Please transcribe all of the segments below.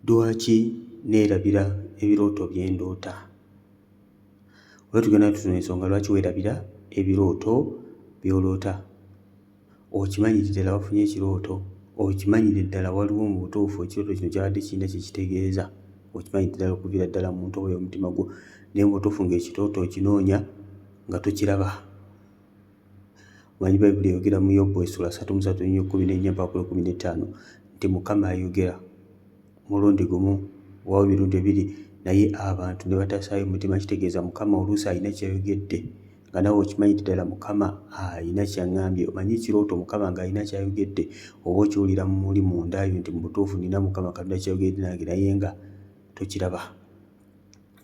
Lwaki neerabira ebirooto bye ndoota? Oba tugenda tutunula ensonga lwaki weerabira ebirooto by'oloota. Okimanyidde ddala wafunye ekirooto, okimanyidde ddala waliwo mu butuufu ekirooto kino kyabadde kirina kye kitegeeza, okimanyidde ddala okuviira ddala mu ntobo y'omutima gwo, naye mu butuufu ng'ekirooto okinoonya nga tokiraba. Omanyi Bayibuli eyogera mu Yobu essula 33 nnyo 14 mpaka ku 15 nti Mukama ayogera mulundi gumu oba emirundi ebiri naye abantu ne batassaayo mutima. Kitegeeza Mukama oluusi alina ky'ayogedde nga naawe okimanyi nti ddala Mukama alina ky'aŋŋambye. Omanyi ekirooto Mukama ng'alina ky'ayogedde oba okiwulira muli munda yo nti mu butuufu nnina Mukama Katonda ky'ayogedde nange naye nga tokiraba.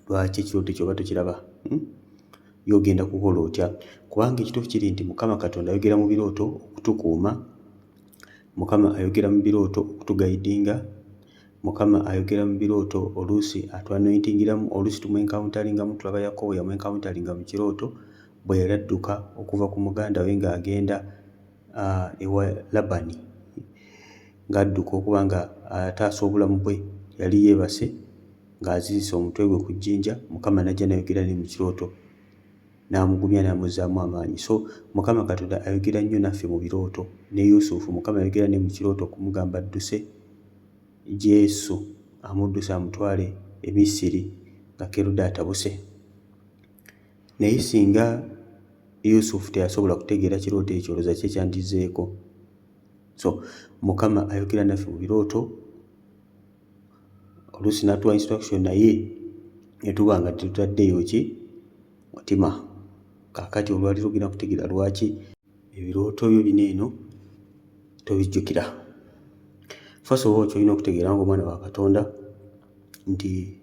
Lwaki ekirooto ekyo oba tokiraba? Hmm? Ye ogenda kukola otya? Kubanga ekituufu kiri nti Mukama Katonda ayogera mu birooto okutukuuma, Mukama ayogera mu birooto okutugayidinga, Mukama ayogera mu birooto oluusi atwanointingiramu, oluusi tumwenkawuntalingamu. Tulaba Yakobo yamwenkawuntalinga mu kirooto bwe yali adduka okuva ku muganda we ng'agenda ewa Labani, ng'adduka okuba nga ataasa obulamu bwe. Yali yeebase ng'azirise omutwe gwe ku jjinja, Mukama n'ajja n'ayogera naye mu kirooto, n'amugumya n'amuzzaamu amaanyi. So Mukama Katonda ayogera nnyo naffe mu birooto. Ne Yusufu Mukama ayogera naye mu kirooto okumugamba adduse Yesu, amudduse amutwale e Misiri nga Kerode atabuse. Naye singa Yusufu teyasobola kutegeera kirooto ekyo, olowooza ki ekyandizzeeko? So Mukama ayogera naffe mu birooto, oluusi n'atuwa instruction naye ne tuba nga tetutaddeeyo ki mutima. Kaakati olwaleero ogenda kutegeera lwaki ebirooto byo bino eno tobijjukira. First of all, ky'olina okutegeera ng'omwana wa Katonda nti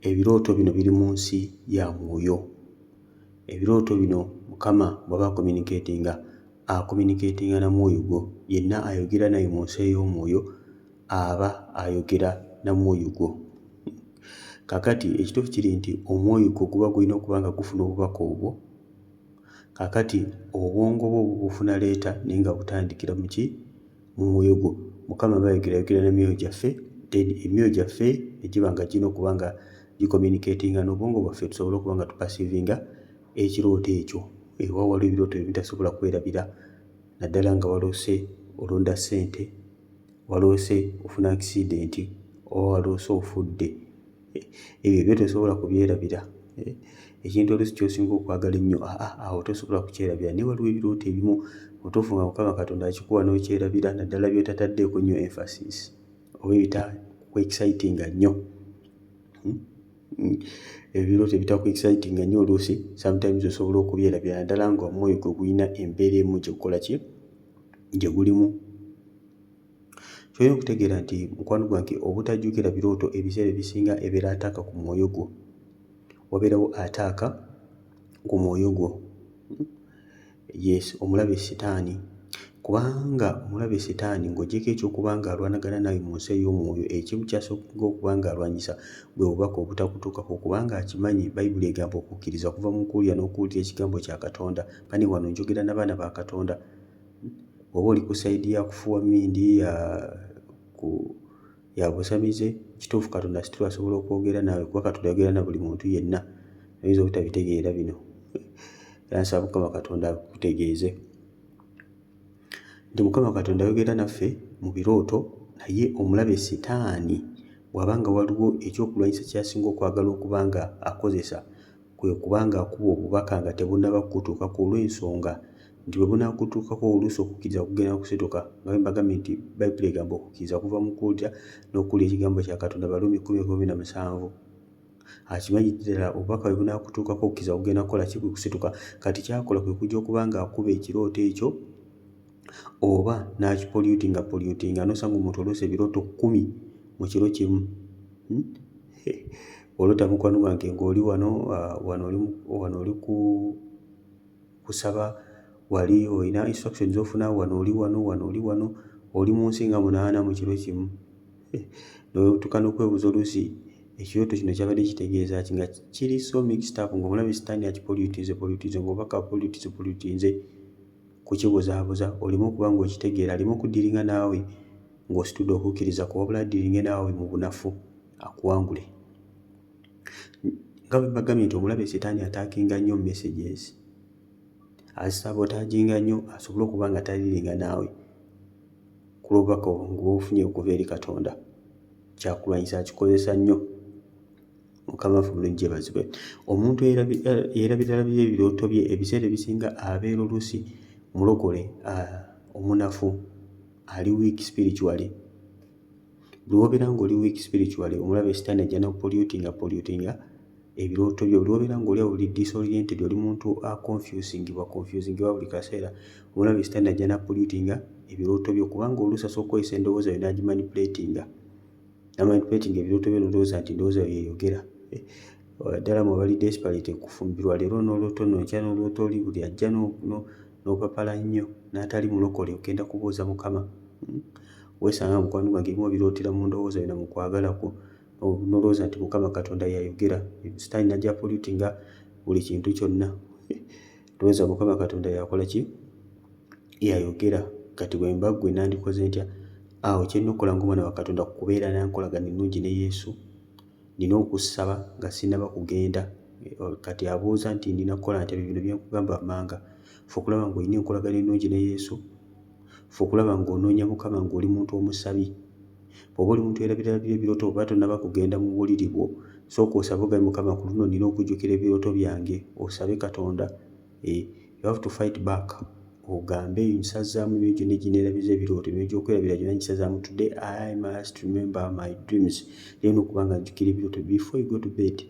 ebirooto bino biri mu nsi ya mwoyo. Ebirooto bino Mukama bw'aba acommunicatinga, acommunicatinga na mwoyo gwo. Yenna ayogera naye mu nsi ey'omwoyo aba ayogera na mwoyo gwo. Kaakati ekituufu kiri nti omwoyo gwo guba gulina okuba nga gufuna obubaka obwo. Kaakati obwongo bwo bubufuna later naye nga butandikira mu ki? Mu mwoyo gwo. Mukama aba ayogera ayogera na myoyo gyaffe, then emyoyo gyaffe ne giba nga girina okuba nga gicommunicatinga n'obwongo bwaffe tusobole okuba nga tuperceivinga ekirooto ekyo. Ewa waliwo ebirooto bye mutasobola kwerabira naddala nga waloose olonda ssente, waloose ofuna accident oba waloose ofudde. Ebyo byo tosobola kubyerabira. Ekintu oluusi ky'osinga okwagala ennyo aa awo tosobola kukyerabira. Naye waliwo ebirooto ebimu otuufu nga Mukama Katonda akikuwa n'okyerabira naddala by'otataddeeko nnyo emphasis oba ebitakuexcitinga nnyo. Hmm? Ebirooto ebitakuexcitinga nnyo oluusi sometimes osobola okubyerabira naddala nga omwoyo gwo gulina embeera emu gye gukola ki? Gye gulimu. Ky'olina okutegeera nti mukwano gwange obutajjukira birooto ebiseera ebisinga ebeera ataaka ku mwoyo gwo. Wabeerawo ataaka ku mwoyo gwo. Yes, omulabe sitaani. Kubanga omulabe sitaani ng'oggyeko eky'okuba ng'alwanagana naawe mu nsi ey'omwoyo, ekimu ky'asinga okuba ng'alwanyisa bwe bubaka obutakutuukako kubanga akimanyi Bayibuli egamba okukkiriza kuva mu kuwulira n'okuwulira ekigambo kya Katonda. Bane wano njogera na baana ba Katonda. Bw'oba oli ku sayidi ya kufuuwa mmindi, ya ku ya busamize, kituufu Katonda still asobola okwogera naawe kuba Katonda ayogera na buli muntu yenna. Oyinza obutabitegeera bino. Era nsaba Mukama Katonda akutegeeze nti Mukama Katonda ayogera naffe mu birooto naye omulabe sitaani bw'aba nga waliwo ekyokulwanyisa ky'asinga okwagala okuba nga akozesa kwe kuba ng'akuba obubaka nga tebunnaba kukutuukako olw'ensonga nti bwe bunaakutuukako oluusi okukkiriza kugenda kusituka. Nga bwe mbagambye nti Bayibuli egamba okukkiriza kuva mu kuwulira n'okuwulira ekigambo kya Katonda Baruumi 10:17. Akimanyi ddala obubaka bwe bunaakutuukako okukkiriza kugenda kukola ki? Kusituka. Kati ky'akola kwe kujja okuba ng'akuba ekirooto ekyo oba n'akipolyutinga polyutinga n'osanga omuntu oluusi ebirooto 10 mu kiro kimu. Hmm? Oloota mukwano gwange ng'oli wano, wano oli ku kusaba, wali olina instruction z'ofuna, wano oli wano, wano oli wano, oli mu nsi nga munaana mu kiro kimu. N'otuuka n'okwebuuza oluusi ekirooto kino kyabadde kitegeeza ki nga kiri so mixed up ng'omulabe sitaani akipolyutinze polyutinze ng'obubaka abupolyutinze polyutinze kukibuzaabuza oleme okuba ng'okitegeera aleme okudiiringa naawe. ng'ositudde okukkiriza kwo, wabula adiringe naawe mu bunafu akuwangule. Nga bwe mbagambye nti omulabe Sitaani ataakinga nnyo messages, azisabotaginga nnyo asobole okuba nga taliringa naawe ku lw'obubaka ng'obufunye okuva eri Katonda. Kyakulwanyisa akikozesa nnyo. Mukama waffe omulungi yeebazibwe. Omuntu yeerabiralabira ebirooto bye ebiseera ebisinga abeera oluusi mulokole omunafu, ali weak spiritually. Buli w'obeera ng'oli weak spiritually, omulabe Sitaani ajja n'apollutinga pollutinga ebirooto byo. Buli w'obeera ng'oli awo oli disoriented, oli muntu aconfusingibwa confusingibwa buli kaseera, omulabe Sitaani ajja n'apollutinga ebirooto byo kubanga oluusi asobola okukozesa endowooza yo n'agimanipulatinga. N'amanipulatinga ebirooto byo n'olowooza nti endowooza yo y'eyogera. Ddala mmwe abali desperate okufumbirwa, leero n'oloota ono, enkya n'oloota oli, buli ajja n'opapala nnyo n'atali mulokole ogenda kubuuza Mukama. Weesanga nga mukwano gwange ebimu obirootera mu ndowooza yo na mu kwagala kwo n'olowooza nti Mukama Katonda y'ayogera. Sitaani n'ajja apollutinga buli kintu kyonna. Ndowooza Mukama Katonda y'akola ki? Y'ayogera. Kati bwe mba ggwe nandikoze ntya? Awo kye nnina okukola ng'omwana wa Katonda kubeera na nkolagana ennungi ne Yesu. Nnina okusaba nga sinnaba kugenda. Kati abuuza nti nnina kukola ntya? Bye bino bye nkugamba wammanga. Ffe okulaba ng'olina enkolagana ennungi ne Yesu, ffe okulaba ng'onoonya Mukama ng'oli muntu omusabi. Bw'oba oli muntu eyerabiralabira ebirooto oba tonnaba kugenda mu buliri bwo, sooka osabe ogambe Mukama ku luno nnina okujjukira ebirooto byange, osabe Katonda. You have to fight back. Ogambe nsazaamu emyoyo gyonna egineerabiza ebirooto, emyoyo gy'okwerabira gyonna ngisazaamu. Today I must remember my dreams. Leero n'okuba nga nzijukira ebirooto before you go to bed.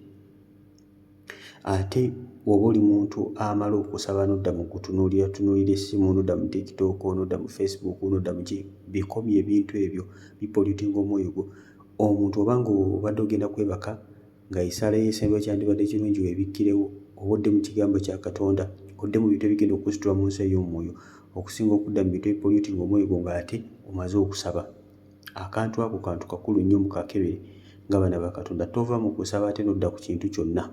Ate bw'oba oli muntu amala okusaba n'odda mu kutunuulira tunuulira essimu, n'odda mu TikTok, n'odda mu Facebook, n'odda mu ki, bikomye ebintu ebyo bipollutinga omwoyo gwo. Omuntu oba ng'obadde ogenda kwebaka nga essaala yo esembayo kyandibadde kirungi weebikkirewo oba odde mu kigambo kya Katonda, odde mu bintu ebigenda okukusitula mu nsi ey'omwoyo okusinga okudda mu bintu ebipollutinga omwoyo gwo ng'ate omaze okusaba. Akantu ako kantu kakulu nnyo mukakebere ng'abaana ba Katonda. Tova mu kusaba ate n'odda ku kintu kyonna.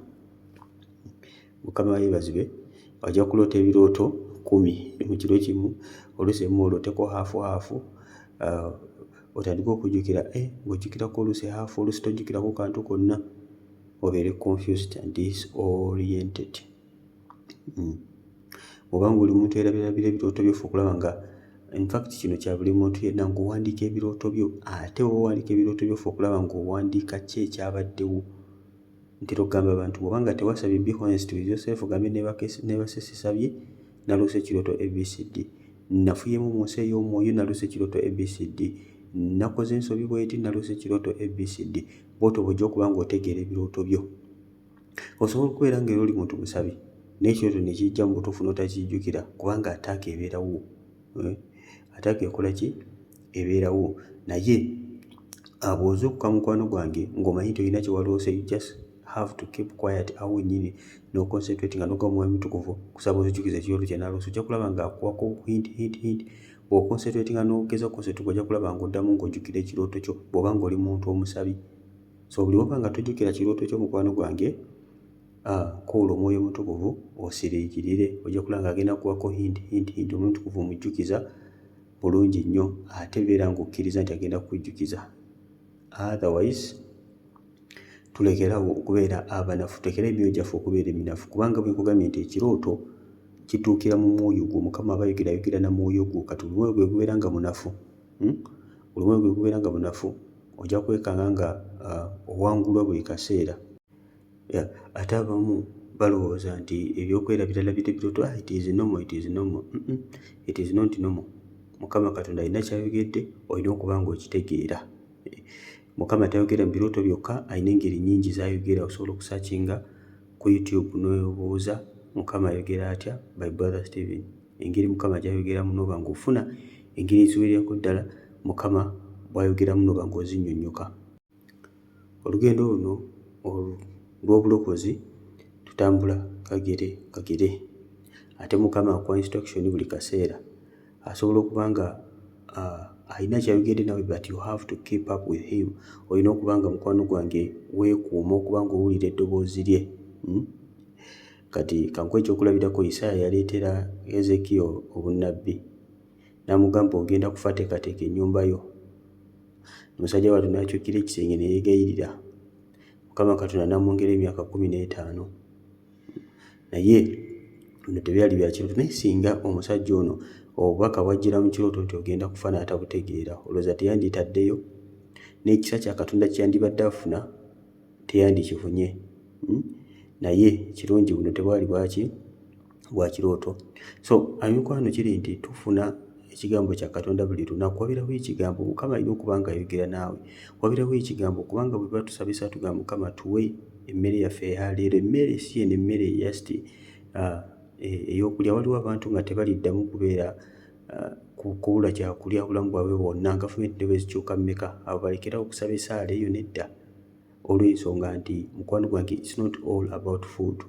Mukama yeebazibwe, ojja kuloota ebirooto 10 mu kiro kimu, oluusi ebimu olooteko half half, otandike okujjukira ng'ojjukirako oluusi half, oluusi tojjukirako kantu konna, obeere confused and disoriented. Bw'oba ng'oli muntu eyerabiralabira ebirooto byo, ffe okulaba nga in fact kino kya buli muntu yenna ng'owandiika ebirooto byo, ate bw'oba owandiika ebirooto byo ffe okulaba ng'owandiika ki ekyabaddewo. Ntera okugamba abantu bw'oba nga tewasabye, be honest with yourself, ogambe neebase sisabye, naloose ekirooto ABCD. Nafuyeemu mu nsi ey'omwoyo, naloose ekirooto ABCD. Nakoze ensobi bw'eti, naloose ekirooto ABCD. Bw'otyo bw'ojja okuba ng'otegeera ebirooto byo. Osobola okubeera ng'era oli muntu musabi naye ekirooto ne kijja mu butuufu n'otakijjukira kubanga attack ebeerawo. Attack ekola ki? Ebeerawo. Naye bw'ozuukuka mukwano gwange ng'omanyi nti olina kye waloose, you just have to keep quiet awo wennyini n'oconcentrate nga n'ogamba Omwoyo Omutukuvu kusaba onzijjukize ekirooto kye naloose. Ojja kulaba ng'akuwako hint hint hint. Bw'oconcentratinga n'ogezaako concentrate ojja kulaba ng'oddamu ng'ojjukira ekirooto kyo bw'oba ng'oli muntu omusabi. So buli lw'oba nga tojjukira kirooto kyo mukwano gwange, koowoola Omwoyo Omutukuvu osiriikirire, ojja kulaba ng'agenda kukuwako hint hint hint. Omwoyo Omutukuvu omujjukiza bulungi nnyo ate beera ng'okkiriza nti agenda kukujjukiza. Otherwise tulekerawo okubeera abanafu, tulekere emyoyo gyaffe okubeera eminafu kubanga bwe nkugambye nti ekirooto kituukira mu mwoyo gwo. Mukama aba ayogera ayogera na mwoyo gwo. Kati buli mwoyo gwe gubeera nga munafu, Buli mwoyo gwe gubeera nga munafu, ojja kwekanga nga owangulwa buli kaseera. Ate abamu balowooza nti ebyokwerabiralabira ebirooto, ah, it is normal, it is normal. It is not normal. Mukama Katonda alina ky'ayogedde, olina okuba ng'okitegeera. Mukama tayogera mu birooto byokka, alina engeri nnyingi z'ayogera. Osobola okusearchinga ku YouTube n'obuuza Mukama ayogera atya by Brother Steven. Engeri Mukama gy'ayogeramu n'oba ng'ofuna engeri eziwererako ddala Mukama bw'ayogeramu n'oba ng'ozinnyonnyoka. Olugendo luno olw'obulokozi tutambula kagere kagere ate Mukama akuwa instruction buli kaseera. Asobola okuba nga alina ky'ayogedde naawe but you have to keep up with him. Olina okuba nga mukwano gwange weekuuma okuba ng'owulira eddoboozi lye. Kati kankuwe ekyokulabirako, Isaaya yaleetera Hezekiya obunnabbi n'amugamba ogenda kufa teekateeka ennyumba yo. Omusajja wattu n'akyukira ekisenge ne yeegayirira. Mukama Katonda n'amwongera emyaka 15. Naye bino tebyali bya kirooto, naye singa omusajja ono obubaka bwajjira mu kirooto nti ogenda kufa n'atabutegeera, olowooza teyanditaddeyo? N'ekisa kya Katonda kye yandibadde afuna teyandikifunye. Naye kirungi buno tebwali bwaki? Bwa kirooto. So emikwano kiri nti tufuna ekigambo kya Katonda buli lunaku. Wabeerawo ekigambo, Mukama alina okuba nga ayogera naawe. Wabeerawo ekigambo kubanga bwe tuba tusaba essaala tugamba Mukama tuwe emmere yaffe eya leero. Emmere si eno emmere just ey'okulya. Waliwo abantu nga tebaliddamu kubeera kubula kyakulya obulamu bwabwe bwonna, gavumenti ne bwe zikyuka mmeka, abo balekerawo okusaba essaala eyo? Nedda, olw'ensonga nti mukwano gwange, it's not all about food.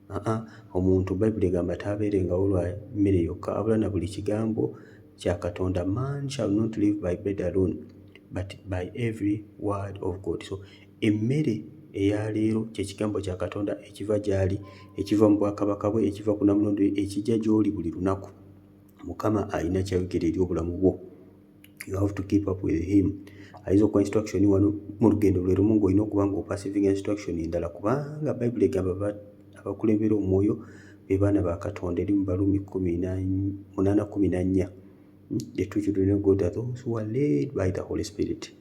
Aa, omuntu Bayibuli egamba taabeerengawo lwa mmere yokka, wabula na buli kigambo kya Katonda. Man shall not live by bread alone, but by every word of God. So emmere eya leero kye kigambo kya Katonda ekiva gy'ali, ekiva mu bwakabaka bwe, ekiva ku Namulondo, ekijja gy'oli buli lunaku. Mukama alina kyayogera eri obulamu bwo. You have to keep up with him. Ayinza okuwa instruction wano mu lugendo lwe lumu ng'olina okuba ng'operceivinga instruction endala, kubanga Bayibuli egamba abakulembera omwoyo be baana ba Katonda, eri mu Baruumi 8:14. The true children of God are those who are led by the Holy Spirit.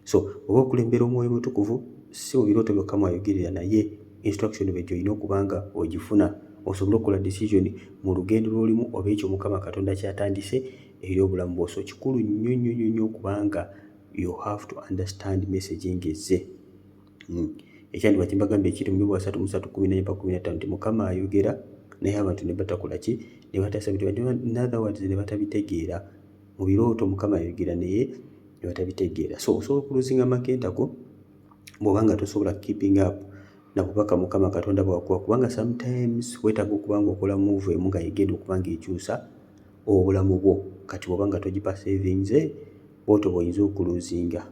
So oba okulembera Omwoyo Mutukuvu, si mu birooto byokka mwayogerera, naye instruction bwe gy'olina okuba nga ogifuna osobole okukola decision mu lugendo lw'olimu oba ekyo Mukama Katonda ky'atandise eri obulamu bwo. So kikulu nnyo nnyo nnyo nnyo okubanga you have to understand message ng'ezze. Ekyandiba kye mbagambye ekiri mu Yobu 33:14 pa 15 nti Mukama ayogera naye abantu ne batakola ki? Ne batasabira. In other words, ne batabitegeera. Mu birooto Mukama ayogera naye ne batabitegeera. So osobola okulosinga amakenta go bw'oba nga tosobola keeping up na bubaka Mukama Katonda bw'akuwa, kubanga sometimes weetaaga okuba ng'okola move emu nga yegenda okuba ng'ekyusa obulamu bwo. Kati bw'oba nga togiperceivinze, bw'otyo bw'oyinza okulosinga,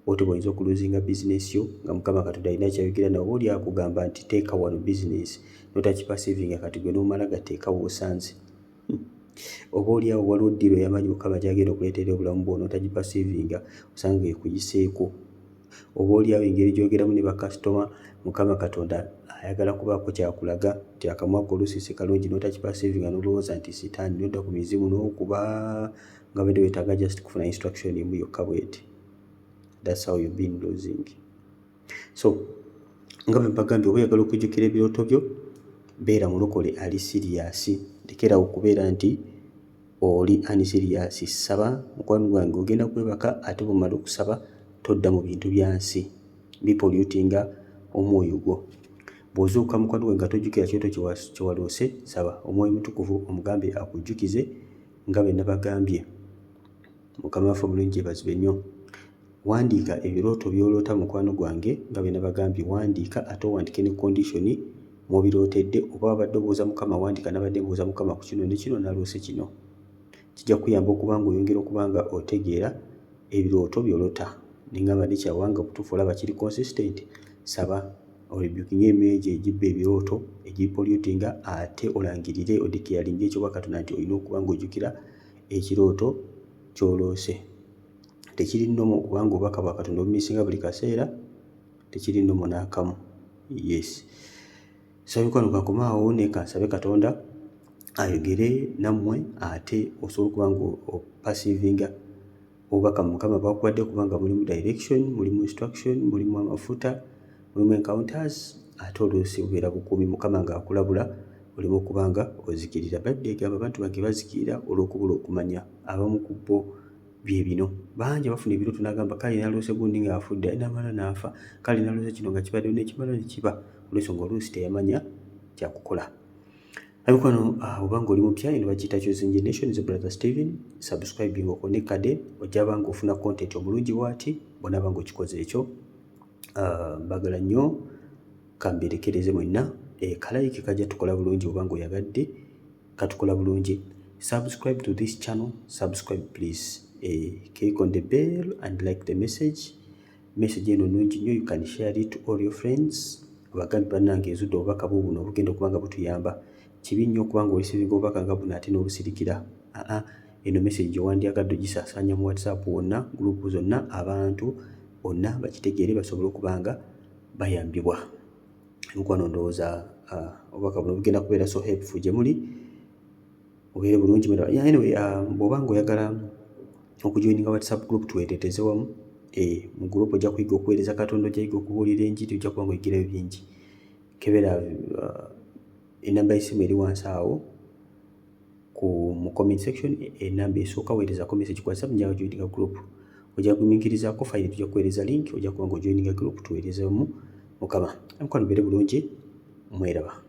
bw'otyo bw'oyinza okulosinga bizinesi yo nga Mukama Katonda alina kyayogera nawe, oba oli akugamba nti teeka wano bizinesi, n'otakiperceivinga, kati gwe n'omala gateeka w'osanze. Oba oli awo waliwo deal ey'amaanyi Mukama gy'agenda okuleetera obulamu bwo, n'otagiperceivinga, osanga ekuyiseeko. Oba oli awo engeri gy'ogeramu ne bakasitoma, Mukama Katonda ayagala kubaako kyakulaga nti akamwa ko oluusi si kalungi, n'otakiperceivinga, n'olowooza nti sitaani, n'odda ku mizimu n'okuba nga badde weetaaga just kufuna instruction emu yokka bw'eti. That's how you've been losing. So nga bwe mbagambye, oba oyagala okujjukira ebirooto byo, beera mulokole ali serious. Lekerawo okubeera nti oli unserious. Saba, mukwano gwange, ogenda kwebaka, ate bw'omala okusaba todda mu bintu bya nsi bipollutinga omwoyo gwo. Bw'ozuukuka, mukwano gwange, nga tojjukira kirooto kye waloose, saba Omwoyo Mutukuvu omugambe akujjukize nga bwe nabagambye. Mukama waffe omulungi yeebazibwe nnyo. Wandiika ebirooto by'oloota, mukwano gwange, nga bwe nabagambye. Wandiika ate owandiike ne condition mw'obirootedde. Oba wabadde obuuza Mukama, wandiika: nabadde mbuuza Mukama ku kino ne kino, naloose kino. Kijja kukuyamba okuba nga oyongera okuba nga otegeera ebirooto by'olota. Ne ŋŋamba nekyawanga obutuufu olaba kiri consistent. Saba orebukinge emyoyo egyo egibba ebirooto, egipollutinga, ate olangirire, odeclaringe ekyobwakatonda nti olina okuba ng'ojjukira ekirooto ky'oloose. Tekiri normal okubanga obubaka bwa Katonda obumissinga buli kaseera, tekiri normal n'akamu. Yes. So mikwano, kankome awo naye kansabe Katonda ayogere nammwe, ate osobola okuba nga operceivinga obubaka Mukama bwakuwadde, kubanga mulimu direction, mulimu instruction, mulimu amafuta, mulimu encounters, ate oluusi bubeera bukuumi Mukama ng'akulabula oleme okuba nga ozikirira. Bayibuli egamba abantu bange bazikirira olw'okubula okumanya. Abamu ku bo bye bino, bangi bafuna ebirooto n'agamba kale naloose gundi ng'afudde, n'amala n'afa, kale naloose kino nga kibaddewo, n'ekimala ne kiba, olw'ensonga oluusi teyamanya kyakukola. Mikwano, oba ng'oli mupya, eno bagiyita Chosen Generation, nze Brother Steven. Subscribing okone kade, ojja ba ng'ofuna content omulungi bw'ati bw'onaaba ng'okikoze ekyo. Mbagala nnyo, kambeerekereze mwenna. Ka like kajja tukola bulungi oba ng'oyagadde, katukola bulungi. Subscribe to this channel, subscribe please. Click on the bell and like the message. Message eno nnungi nnyo, you can share it to all your friends. Obagambe bannange nzudde obubaka buubuno obugenda okuba nga butuyamba. Kibi nnyo okuba ng'oreceivinga obubaka nga buno ate n'obusirikira. Aa, Eno message gyewandyagadde ogisaasaanya mu WhatsApp wonna, group zonna, abantu bonna bakitegeere basobole okuba nga bayambibwa. Mukwano, ndowooza obubaka buno bugenda kubeera so helpful gye muli. Obeere bulungi. Anyway, bw'oba nga oyagala okujoininga WhatsApp group tuweerereze wamu, mu group ojja kuyiga okuweereza Katonda, ojja yiga okubuulira enjiri, ojja kuba nga oyigirayo bingi. Kebera enamba y'essimu eri wansi awo ku mu comment section, enamba esooka. Weerezako message ku WhatsApp, "Njagala joininga group." Ojja kugumiikirizaako, fine, tujja kuweereza link, ojja kuba nga ojoininga group, tuweereze wamu Mukama. Mukwano, beere bulungi, mweraba.